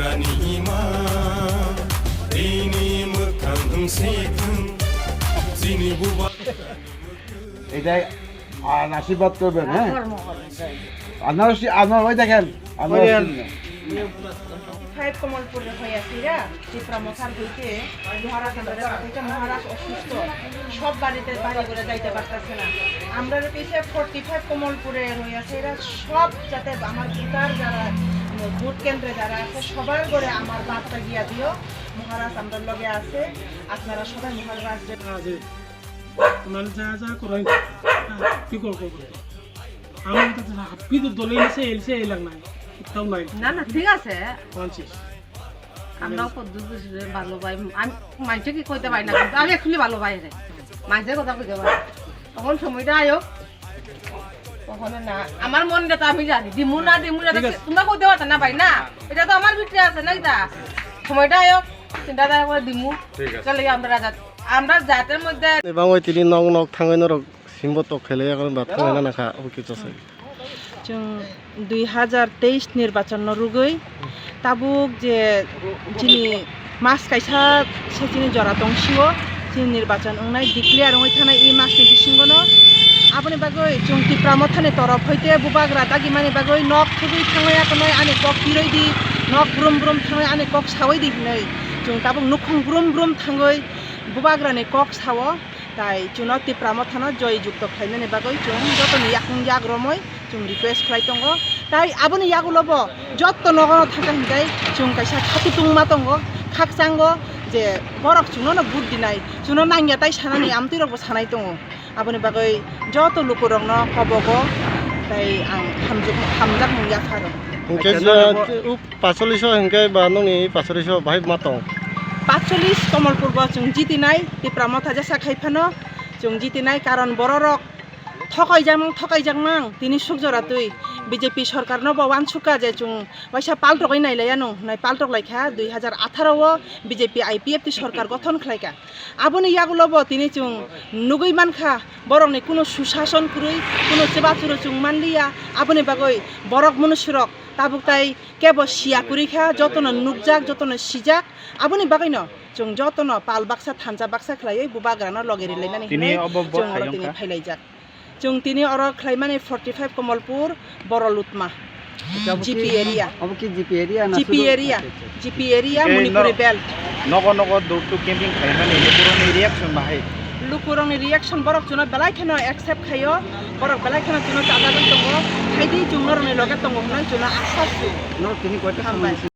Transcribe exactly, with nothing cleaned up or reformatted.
Ani ima, ini mwkhang se thang, chini buba. এটাই আর আশীর্বাদ করবেন, হ্যাঁ? ধর্ম করবেন, জয়। আনারসি, আনার, ওই দেখেন, আনারসি। ওই দেখেন। ফাইভ কমলপুরের হইয়া ফিরা, ত্রিপুরা মথার হইতে মহারাজ আমাদের পাঠাইছে, মহারাজ অসুস্থ, সব বাড়িতে বাড়ি করে যাইতে পারতেছে না। আমরা পিছে ফর্টি ফাইভ কমলপুরে হইয়া ফিরা, সব যাতে আমার ভোটার যারা, ভোট কেন্দ্রে যারা আছে, সবার করে আমার বার্তা গিয়া দিও, মহারাজ আমরা লগে আছে, আপনারা সবাই মহারাজ। মানে যা যা করেন, হ্যাঁ, কি করবো? আমার তো হাব্বি তো দলে এসে, এসে এলাম নাই, কোথাও নাই। না, না, ঠিক আছে। মানছি। আমরাও কদ্দুর বুঝলে ভালো ভাই। আমি মানছে কি কইতে পারি না, কিন্তু আমি actually ভালো ভাই রে। মানছে কথা কইতে পারি। তখন সময়টা আয়ো। তখন না, আমার মনটা তো আমি জানি। দিমু না, দিমু না, ঠিক আছে। তোমরা কইতে পারতো না ভাই, না। এটা তো আমার ভিতরে আছে, না কিতা? সময়টা আয়ো, চিন্তা ধারা করে দিমু। ঠিক আছে। চলে আমরা রাজা। Amra jater moddhe. Ebang oi tini nok nok thangwi norok simbo tok khailai yakon ba thangwi nana kha, obo kisa sai. Chwng dui hazar teis nirbachon no rwgwi tabuk je chini mas kaisa se chini jora tong sio, chini nirbachon wngnai declare wngwi thanai e mas ni bisingo no. Aboni bagwi chwng Tipra Motha ni torof hoite bubagra dagi mani bagwi nok thugwi thangwi yakon ani kok piroi di, nok brum brum thangwi ani kok sawi di hinwi. Chwng tabuk nukhung brum brum thangwi bubagrani kok sao, tai chwngno Tipra Mothano joy jukto khlainani bagwi chwng jotoni yakung yak romwi chwng request khlai tongo. Tai aboni yagulobo jotto nogono thangkha hinkai chwng kaisa khati tungma tongo, khakchango je borok chwngnono vote dinai, chwngno nangya tai sanani amtwirokbo sanai tongo. Aboni bagwi joto lukurokno kobogo tai ang hamjak-, hamjakmung yapharo. Hwnkhe Acha, je, norokbo- Pacholis o hwnkhe ba nokni pacholis o bahai ma tong? Pacholis Komolpur bo chwng jitinai, Tipra Motha jesa khai phano chwng jitinai, karon bororok thokaijak mang, thokaijak mang, tini suk jora twi B J P sorkar no bo uansukha je chwng waisa paltogwi nailaiya nung, nai paltok laikha dui hazar atharo o B J P I P F T sorkar gothon khlaikha. Aboni yagulo bo tini chwng nugwi mankha, borokni kuno susason kwrwi, kuno chwbachwrwi chwng manliya, aboni bagwi borok munusirok tabuk tai kebo siya kwrwi kha, jotono nukjak, jotono sijak, aboni bagwino chwng jotono pal baksa thansa baksa khlaiwi bubagrano loge rilainani Tini hinwi obo bo chwng oro tini khayongkha. Phailaijak. Chwng tini oro khlaimani forty five Komolpur, Borolutma, Acha, obo ki, G P area. Obo ki G P area na G P sudu? Area, Acha, acha. G P area, Tei Manipuri norok belt. Nogo nogo door to camping khlaimani lukurokni reaction bahai? Lukurokni reaction borok chwngno belai kheno accept khaio, borok belai kheno chwngno chajagwi tongo, phaidi chwng norokni loge tongo hwnwi chwngno asha su. Norok tini koita Hambai. Samani si